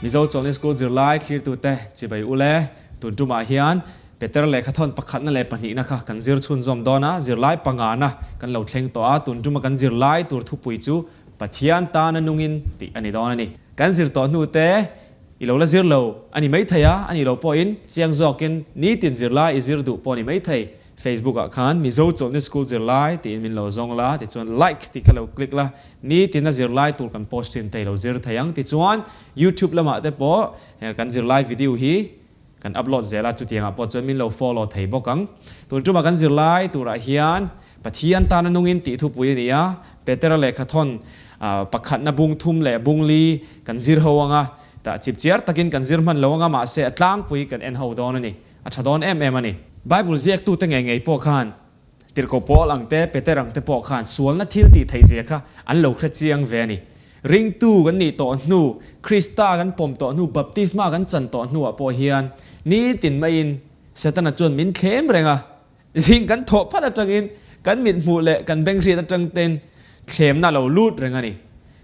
Mizo Chawlhni School zirlai thlirtute chibai ule tun tumah hian Peter lehkhathawn pakhatna leh pahnihna kha kan zir chhunzawm dawn a, zirlai pangana kan lo thleng tawh a, tun tuma kan zirlai tur thupui chu Pathian tana nungin tih a ni dawn a ni. Kan zir tawh hnute i lo la zir lo a ni maithei a, a nih loh pawhin chiang zawkin nitin zirlai i zir duh pawh a ni maithei. Facebook ah khan Mizo Chawlhni School zirlai tiin min lo zawng la, tichuan like tih kha lo click la, nitin a zirlai tur kan post thin te i lo zir thei ang. Tichuan YouTube lamah te pawh kan zirlai video hi kan upload zel a, chutiangah pawh chuan min lo follow thei bawk ang. Tun tumah kan zirlai turah hian Pathian tana nungin tih thupui a ni a, Petera lehkhathawn pakhatna bung thum leh bung li kan zir ho ang a, tah chipchiar takin kan zir hman lo ang a, mahse a tlangpui kan en ho dawn a ni. A tha dawn em em a ni. Bible ziaktute ngei ngei pawh khan Tirhkoh Paul ang te, Peter ang te pawh khan sualna thil tih theih zia kha an lo hre chiang ve a ni. Ringtu kan nih tawh hnu, Krista kan pawm tawh hnu, baptisma kan chan tawh hnuah pawh hian nitin maiin Setana chuan min thlem reng a. Zing kan thawh phat atangin kan mithmuh leh kan benghriat atang ten thlemna a lo lut reng a ni.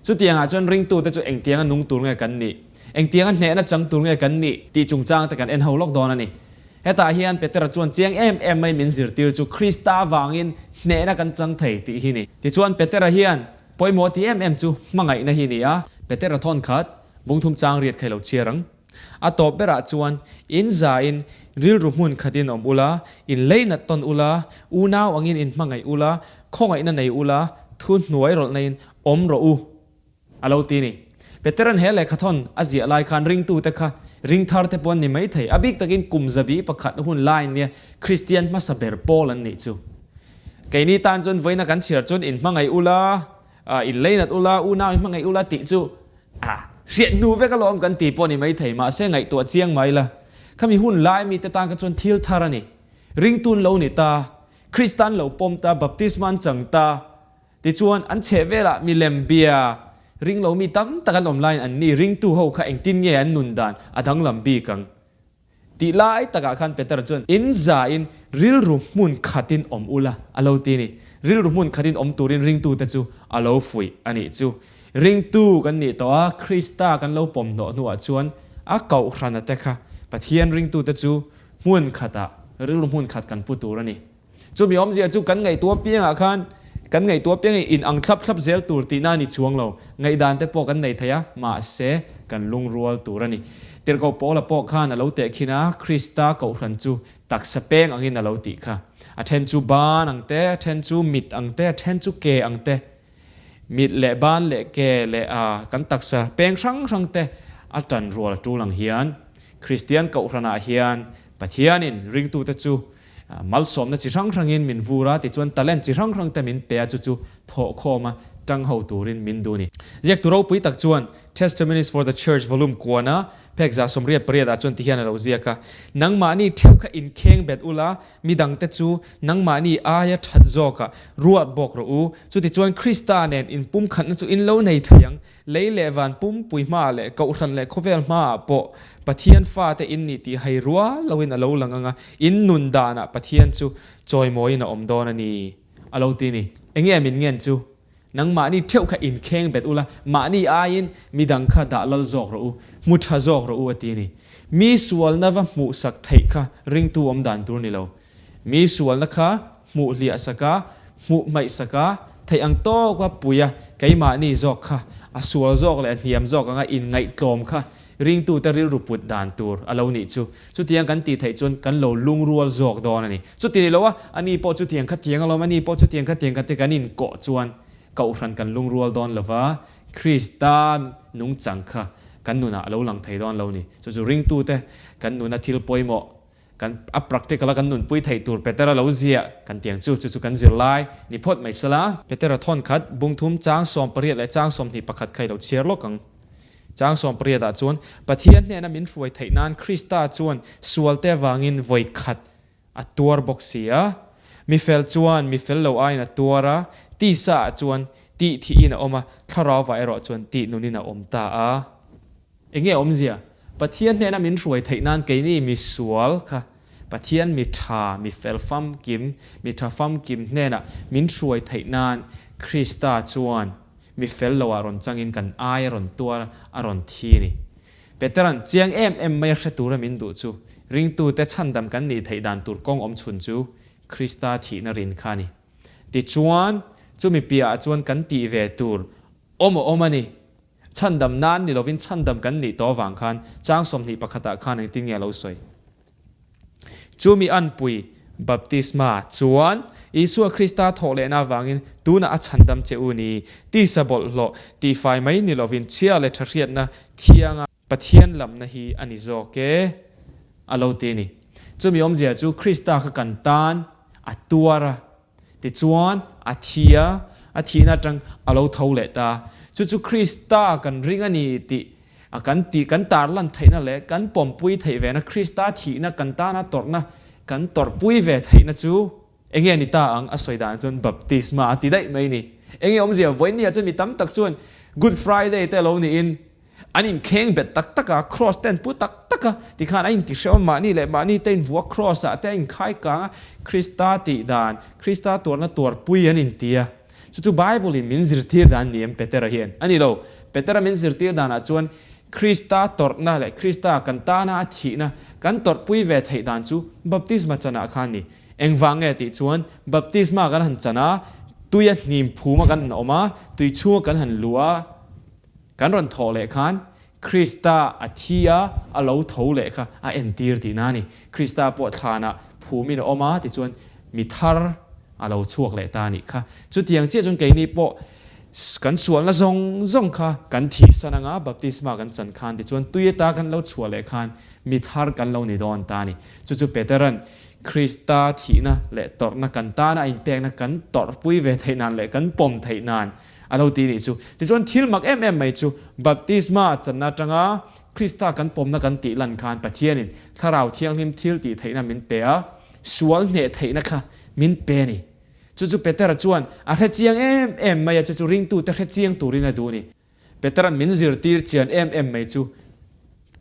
Chutiangah chuan ringtute chu engtianga nung tur nge kan nih? Engtianga hnehna chang tur nge kan nih? Tih chungchang te kan en ho lawk dawn a ni. Hetah hian Petera chuan chiang em em mai min zirtir chu Krista avangin hnehna kan chang thei tih hi ni. Tichuan Petera hian pawimawh ti em em chu hmangaihna hi ni a. Petera thawn khat, bungthum chang riat kha i lo chhiar ang. A tawp berah chuan in zain rilru hmun khatin awm ula, in leinat tawn ula, unau angin in hmangaih ula, khawngaihna nei ula, thu hnuai rawlhna in awm rawh u, a lo ti ni. Peteran he lehkhathawn a ziah lai khan ringtute kha ringthar te pawh an ni mai thei. A bik takin kum zabi pakhat hun laiin nia Kristian hmasa ber pawl an nih chu. Keini tan chuan vawiina kan chhiar chuan in hmangaih ula, in leinat ula, unau in hmangaih ula tih chu a hriat hnu vek alawm kan ti pawh a ni mai thei. Mahse ngaihtuah chiang mai la, khami hun lai mite tan kha chuan thil thar a ni. Ringtun lo ni ta, Kristan lo pawm ta, baptisma an chang ta. Tichuan, an chheh velah milem bia ring lo mi tam tak an awm laiin anni ringtu ho kha engtin nge an nun dan a danglam bik ang? Tih lai takah khan Peter chuan, In zain rilru hmun khatin awm ula, a lo ti a ni. Rilru hmun khatin awm turin ringtute chu a lo fuih a nih chu. Ringtu kan nih tawh a, Krista kan lo pawm hnawh hnuah chuan a kohhrana te kha Pathian ringtute chu hmun khatah rilru hmun khat kan pu tur a ni. Chumi awmzia chu kan ngaihtuah piangah khan kan ngaihtuah piangin in ang thlap thlap zel tur tihna a ni chuang lo. Ngaihdan te pawh kan nei thei a, mahse kan lungrual tur a ni. Tirhkoh Paula pawh khan a lo tehkhin a, Krista kohhran chu taksa peng angin a lo tih kha. A then chu ban ang te, a then chu mit ang te, a then chu ke ang te. Mit leh ban leh ke leh a kan taksa peng hrang hrang te a tan rual a tul ang hian Kristian kohhranah hian Pathianin ringtute chu Malsawmna chi hrang hrangin min vur a, tichuan talent chi hrang hrang te min pe a, chu chu thawhkhawm a tang ho turin min duh a ni. Ziaktu ropui tak chuan Testimonies for the Church volume kuana phek 188 ah chuan tihian a lo ziak a, Nangmahni theuh kha inkheng bet ula, midangte chu nangmahni aia that zawkah ruat bawk rawh u, chutichuan Krista nen inpumkhatna chu in lo nei thei ang. Lei leh van pumpui hmaah leh kohhran leh khawvel hmaah pawh Pathian fate in nih tih hai rual loin a lo lang ang a, in nun danah Pathian chu chawimawiin a awm dawn a ni, a lo ti ni. Enge min ngen chu? Nangmahni theuh kha inkheng bet ula, mahni aiin midang kha dah lal zawk rawh u, hmu tha zawk rawh u, a ti ni. Mi sualna va hmuhsak theih kha ringtu awm dan tur ni lo. Mi sualna kha hmuh hliah sak a, hmuh hmaih sak a, theih ang tawk a pui a, keimahni zawk kha a sual zawk leh a hniam zawk anga inngaihtlawm kha ringtute rilru put dan tur a lo nih chu. Chutiang kan tih theih chuan kan lo lungrual zawk dawn a ni. Chuti ni lo a, ani pawh chutiang kha tiang alawm, ani pawh chutiang kha tiang kha te kan inkawh chuan Kohhran kan lungrual dawn lo va, Krista nungchang kha kan nunah a lo lang thei dawn lo ni. Chu chu ringtute kan nuna thil pawimawh Kan a practical a kan nunpui theih tur Petera lo ziah kan tiang chu, chu chu kan zirlai ni phawt mai sela. Petera thawn khat, bungthum chang 18 leh chang 21 kha i lo chhiar lawk ang. Chang 18 ah chuan, Pathian hnena min hruai theih nan Krista chuan sualte avangin vawi khat a tuar bawk si a. Mi fel chuan mi fel lo aiin a tuar a, tisa ah chuan tih thihin a awm a, thlarauva erawh chuan tih nunin a awm ta a. Enge awmzia? Pathian hnena min hruai theih nan keini mi sual kha Pathian mi tha, mi fel famkim, mi tha famkim hnenah min hruai theih nan Krista chuan mi fel loah rawn changin kan ai a rawn tuar a, a rawn thi a ni. Petera'n chiang em em mai a hre tura min duh chu, ringtute chhandam kan nih theih dan tur kawng awm chhun chu Krista thihna rin kha a ni. Tichuan, chumi piahah chuan kan tih ve tur awm a awm a ni. Chhandam nan ni lovin chhandam kan nih tawh avang khan chang 21 ah khan engtin nge a lo sawi? Chumi anpui, baptisma, chuan Isua Krista thawh lehna avangin tunah a chhandam che u ni. Tisa bawlhhlawh tihfai mai ni lovin chhia leh tha hriatna thianga Pathian lamna hi a ni zawk e, a lo ti a ni. Chumi awmzia chu Krista kha kan tan a tuar a, tichuan a thi a, a thihna atang a lo tho leh ta. Chu chu Krista kan ring a ni tih a kan tih kan tarlan theihna leh kan pawmpui theih vena Krista thihna kan tana tawrhna kan tawrhpui ve theihna chu enge ni ta ang a sawi dan chuan baptisma a ti daih mai ni. Enge awmzia vawinia chuan mi tam tak chuan Good Friday te lo niin an inkheng bet tak tak a, cross te an pu tak tak a, tikhan a intihrehawm mahni leh mahni te invuah cross ah te a inkhai kang a, Krista tih dan, Krista tuarna tuarpui an inti a. Chu chu Bible in min zirtir dan ni em Petera hian? A ni lo. Petera min zirtir danah chuan Krista tawrhna leh Krista kan tana a thihna kan tawrhpui ve theih dan chu baptisma chanah khan ni. Engvang nge tih chuan baptisma kan han chan a, tuia hnim phuma kan han awm a, tui chhunga kan han luh a, kan rawn thawh leh khan Krista a thi a, a lo tho leh kha a entir tihna a ni. Krista pawh thlanah phumin a awm a, tichuan mi thar a lo chhuak leh ta a nih kha. Chutiang chiah chuan keini pawh kan sualna zawng zawng kha kan thihsan anga baptisma kan chan khan tichuan tui ata kan lo chhuah leh khan mi thar kan lo ni dawn ta a ni. Chu chu Petera'n Krista thihna leh tawrhna kan tana a inpekna kan tawrhpui ve theih nan leh kan pawm theih nan A lo ti nih chu. Tichuan thil mak em em mai chu baptisma channa atanga Krista kan pawmna kan tih lan khan Pathianin Thlarau Thianghlim thil tih theihna min pe a, sual hneh theihna kha min pe a ni. Chu chu Petera chuan a hre chiang em em mai a, chu chu ringtute hre chiang turin a duh a ni. Petera'n min zirtir chian em em mai chu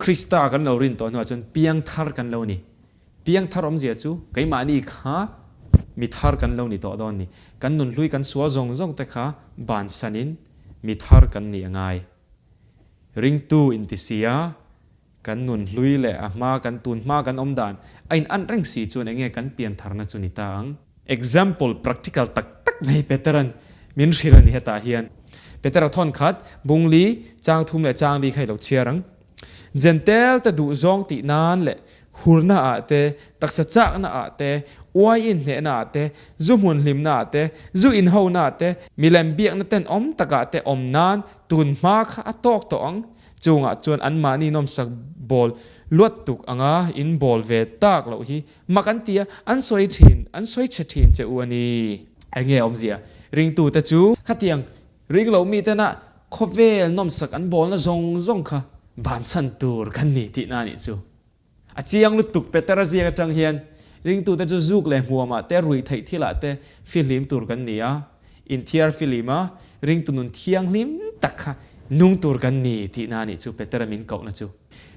Krista kan lo rin tawh hnuah chuan piangthar kan lo ni. Piangthar awmzia chu keimahni kha mi thar kan lo ni tawh dawn ni. Kan nunhlui kan sual zawng zawng te kha bansanin mi thar kan nih a ngai. Ringtu inti sia kan nunhlui leh a hma kan tun hma kan awm dan a in an reng si chuan enge kan piantharna chu ni ta ang. Example practical tak tak mai Petera'n min hrilh a ni hetah hian. Petera thawn khat, bungli, chang thum leh chang li kha i lo chhiar ang. Jentail te duh zawng tih nan leh hurna ah te, taksa chakna ah te, uai in hnehna ah te, zu hmun hlimna ah te, zu in hona ah te, milem biakna ten awm tak ah te awm nan tun hma kha a tawk tawh ang. Chungah chuan anmahni nawmsak bawl luat tuk anga in bawl ve tak loh hi mak an ti a, an sawi thin, an sawi chhe thin che u a ni. Enge awmzia? Ringtute chu khatiang Ring lo mitena khawvel nawmsak an bawlna zawng zawng kha bansan tur kan ni tihna a nih chu. A chiang lutuk Petera ziak atang hian ringtute chu zuk leh hmuamah te ruih theih thilah te fihlim tur kan ni a, inthiar fihlim a, ringtu nun thianghlim tak kha nung tur kan ni tihna a nih chu Petera min kohna chu.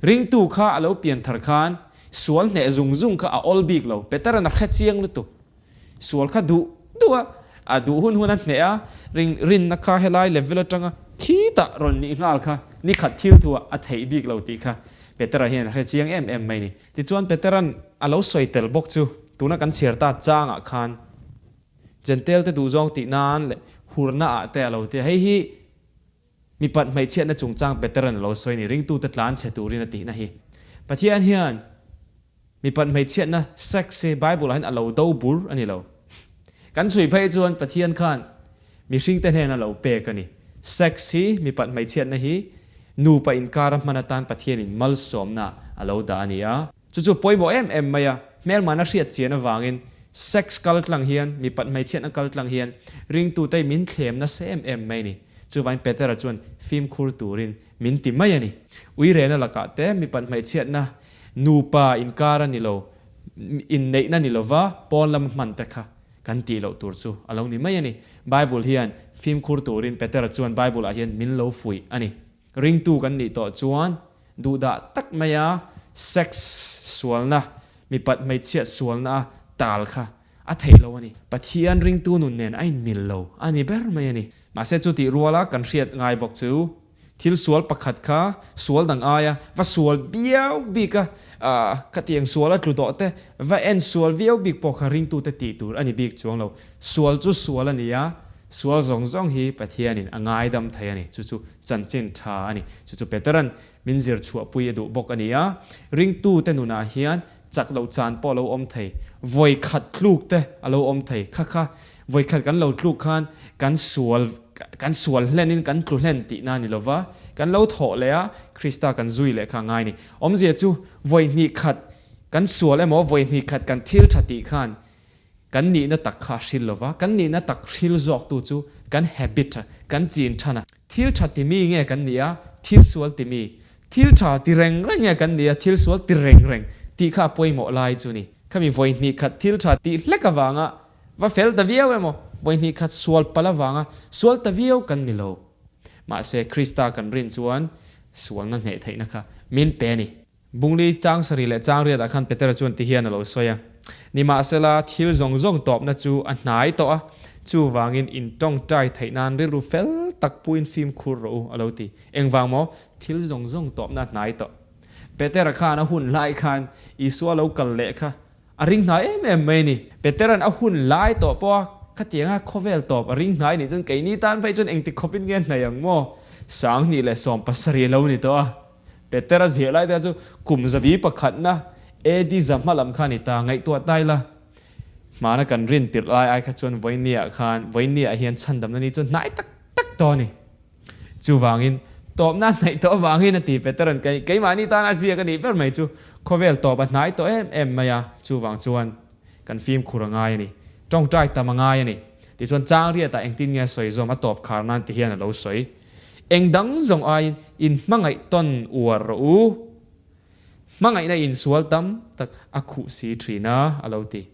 Ringtu kha a lo pian thar khan sual hneh zung zung kha a awl bik lo, Petera'n a hre chiang lutuk. Sual kha duh duh a, a duh hun hun a hneh a, ring rinna kha helai level atanga khitah rawn nih nghal kha ni khat thil thu ah a theih bik lo tih kha Petera hian a hre chiang em em mai ni. Tichuan Petera'n a lo sawi tel bawk chu tuna kan chhiar ta changah khan Jentail te duhzawng tih nan leh hurna ah te a lo ti a, hei hi mipat hmeichhiatna chungchang Petera'n a lo sawi ni, ringtute tlan chhe turin a tihna hi. Pathian hian Mipat hmeichhiatna, sex, hi Bible ah hian a lo do bur a ni lo. Kan chhui phei chuan Pathian khan mihringte hnen a lo pek a ni. Sex hi mipat hmeichhiatna hi nupa inkar a hman atan Pathianin malsawmna a lo dah a ni a. Chu chu pawimawh em em mai a, hmelmana hriat chian avangin sex kal tlang hian, mipat hmeichhiatna kal tlang hian ringtute min thlem nasa em em mai a ni. Chuvangin Petera chuan fimkhur turin min ti mai a ni. Uirena lakah te mipat hmeichhiatna Nupa inkar a ni lo, inneihna ni lova pawn lama hman te kha kan tih loh tur chu a lo ni mai a ni. Bible hian fimkhur turin Petera chuan Bible ah hian min lo fuih a ni. Ringtu kan nih tawh chuan duhdah tak maia sex sualna, mipat hmeichhiat sualna a tal kha a theih lo a ni. Pathian ringtu nun nen a inmil lo a ni ber mai a ni. Mahse chu tih ruala kan hriat ngai bawk chu. Thil sual pakhat kha sual dang aia va sual viau bik a, khatiang sual a tlu tawh te va en sual viau bik pawh kha ringtute tih tur a ni bik chuang lo. Sual chu sual a ni a, sual zawng zawng hi Pathianin a ngaidam thei a ni. Chu chu chanchin tha a ni. Chu chu Petera'n min zir chhuahpui a duh bawk a ni a. Ringtute nunah hian chak loh chan pawh a lo awm thei, vawi khat tluk te a lo awm thei. Kha kha vawi khat kan lo tluk khan kan sual kan sual hlenin kan tlu hlen tihna a ni lo va, kan lo thawh leh a, Krista kan zui leh kha a ngai a ni. Awmzia chu vawi hnih khat kan sual emaw vawi hnih khat kan thil tha tih khan Kan nihna tak kha a hril lo va, kan nihna tak hril zawktu chu kan habit a, kan chin than a. Thil tha ti mi nge kan nih a, thil sual ti mi? Thil tha ti reng reng nge kan nih a, thil sual ti reng reng? Tih kha a pawimawh lai chu ni. Khami vawi hnih khat thil tha tih hlek avanga va fel ta viau emaw, vawi hnih khat sual palh avanga sual ta viau kan ni lo. Mahse, Krista kan rin chuan sualna hneh theihna kha min pe a ni. Bungli chang sarih leh chang riatah khan Petera chuan ti hian a lo sawi a, Nimahsela, thil zawng zawng tawpna chu a hnai tawh a, chuvangin in tawngtai theih nan rilru fel tak puin fimkhur rawh u, a lo ti. Engvang maw? Thil zawng zawng tawpna a hnai tawh. Petera khan a hun lai khan Isua lo kal leh kha a ring hnai em em mai a ni. Petera'n a hun lai tawh pawh a khatianga khawvel tawp a ring hnai nih chuan keini tan phei chuan engti khawpin nge a hnaih ang maw? 2017 a lo ni tawh a. Petera ziah lai te chu kum zabi pakhatna AD za hma lam kha a ni ta, ngaihtuah tai la. Hmana kan rin tirh lai ai kha chuan vawinia khan, vawinia hian chhandamna ni chu hnai tak tak tawh a ni. Chuvangin, tawpna a hnaih tawh avangin a ti Petera'n kei, keimahni tana ziak a nih ber mai chu khawvel tawp a hnai tawh em em mai a, chuvang chuan kan fimkhur a ngai a ni. Tawngtai tam a ngai a ni. Tichuan chang riatah engtin nge a sawi zawm a tawp khar nan ti hian a lo sawi. Eng dang zawng aiin in hmangaih tawn uar rawh u. Hmangaihna insual tam tak a khuh si thin a, a lo ti.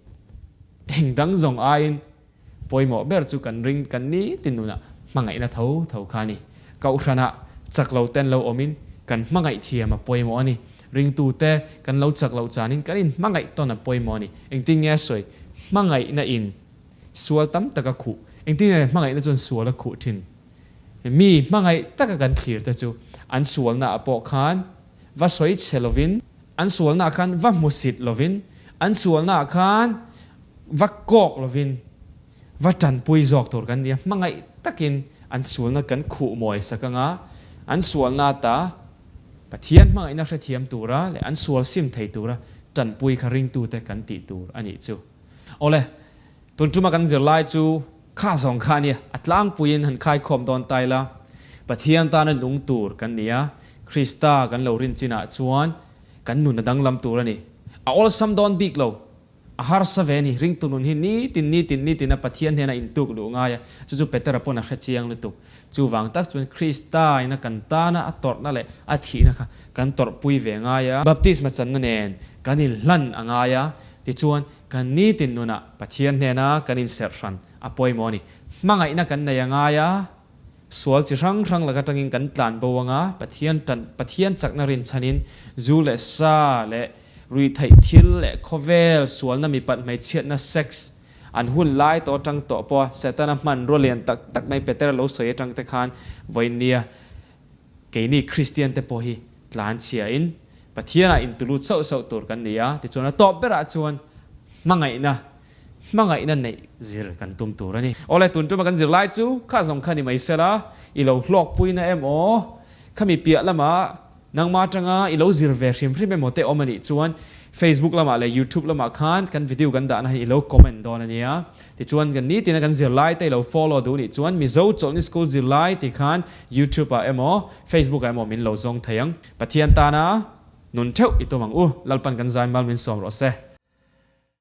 Eng dang zawng aiin pawimawh ber chu kan ring kan ni ti nunah hmangaihna tho tho kha a ni. Kohhranah chak lo ten lo awmin kan hmangaih thiam a pawimawh a ni. Ringtute kan lo chak loh chanin kan inhmangaih tawn a pawimawh a ni. Engtin nge a sawi? Hmangaihna in sual tam tak a khuh. Engtin nge hmangaihna chuan sual a khuh thin? Mi hmangaih taka kan thlir te chu an sualna ah pawh khan va sawi chhe lovin, an sualna ah khan va hmusit lovin, an sualna ah khan va kawk lovin va tanpui zawk tur kan ni a, hmangaih takin an sualna kan khuh mawi sak anga an sualna ata Pathian hmangaihna hrethiam tura leh an sual sim thei tura tanpui kha ringtute kan tih tur a nih chu. Awle, tun tuma kan zirlai chu kha zawng kha a nia, a tlangpuiin han khaikhawm dawn ta ila, Pathian tana nung tur kan ni a, Krista kan lo rin chinah chuan kan nun a danglam tur a ni. A awlsam dawn bik lo, a harsa ve a ni, ringtu nun hi nitin nitin nitin a Pathian hnena intuk luh ngai a, chu chu Petera pawn a hre chiang lutuk. Chuvang tak chuan Krista ina kan tana a tawrhna leh a thihna kha kan tawrhpui ve ngai a, baptisma channa nen kan inhlan a ngai a, tichuan Kan nitin nunah Pathian hnena kan inserh hran a pawimawh a ni. Hmangaihna kan nei a ngai a, sual chi hrang hrang lak atangin kan tlan bo ang a, Pathian tan Pathian chakna rinchhanin zu leh sa leh ruihtheih thil leh khawvel sualna mipat hmeichhiatna sex an hun lai tawh atang tawh pawha Setana hmanrua lian tak tak mai Petera lo sawi atang te khan vawinia Keini Kristian te pawh hi tlan chhiain Pathianah intulut sauh sauh tur kan ni a, tichuan a tawp berah chuan hmangaihna, hmangaihna neih zir kan tum tur a ni. Awle, tun tuma kan zir lai chu kha zawng kha ni mai sela, i lo hlawkpuina em aw? Khami piah lamah nangmah atanga i lo zir ve hrim hrim emaw te awm a nih chuan Facebook lamah leh YouTube lamah khan kan video kan dahna hi i lo comment dawn a nia. Tichuan kan nitina kan zirlai te i lo follow duh nih chuan Mizo Chawlhni School zirlai ti khan YouTube ah emaw Facebook ah emaw min lo zawng thei ang. Pathian tana nun theuh i tum ang u. Lalpan kan zai mal min sawm rawh se.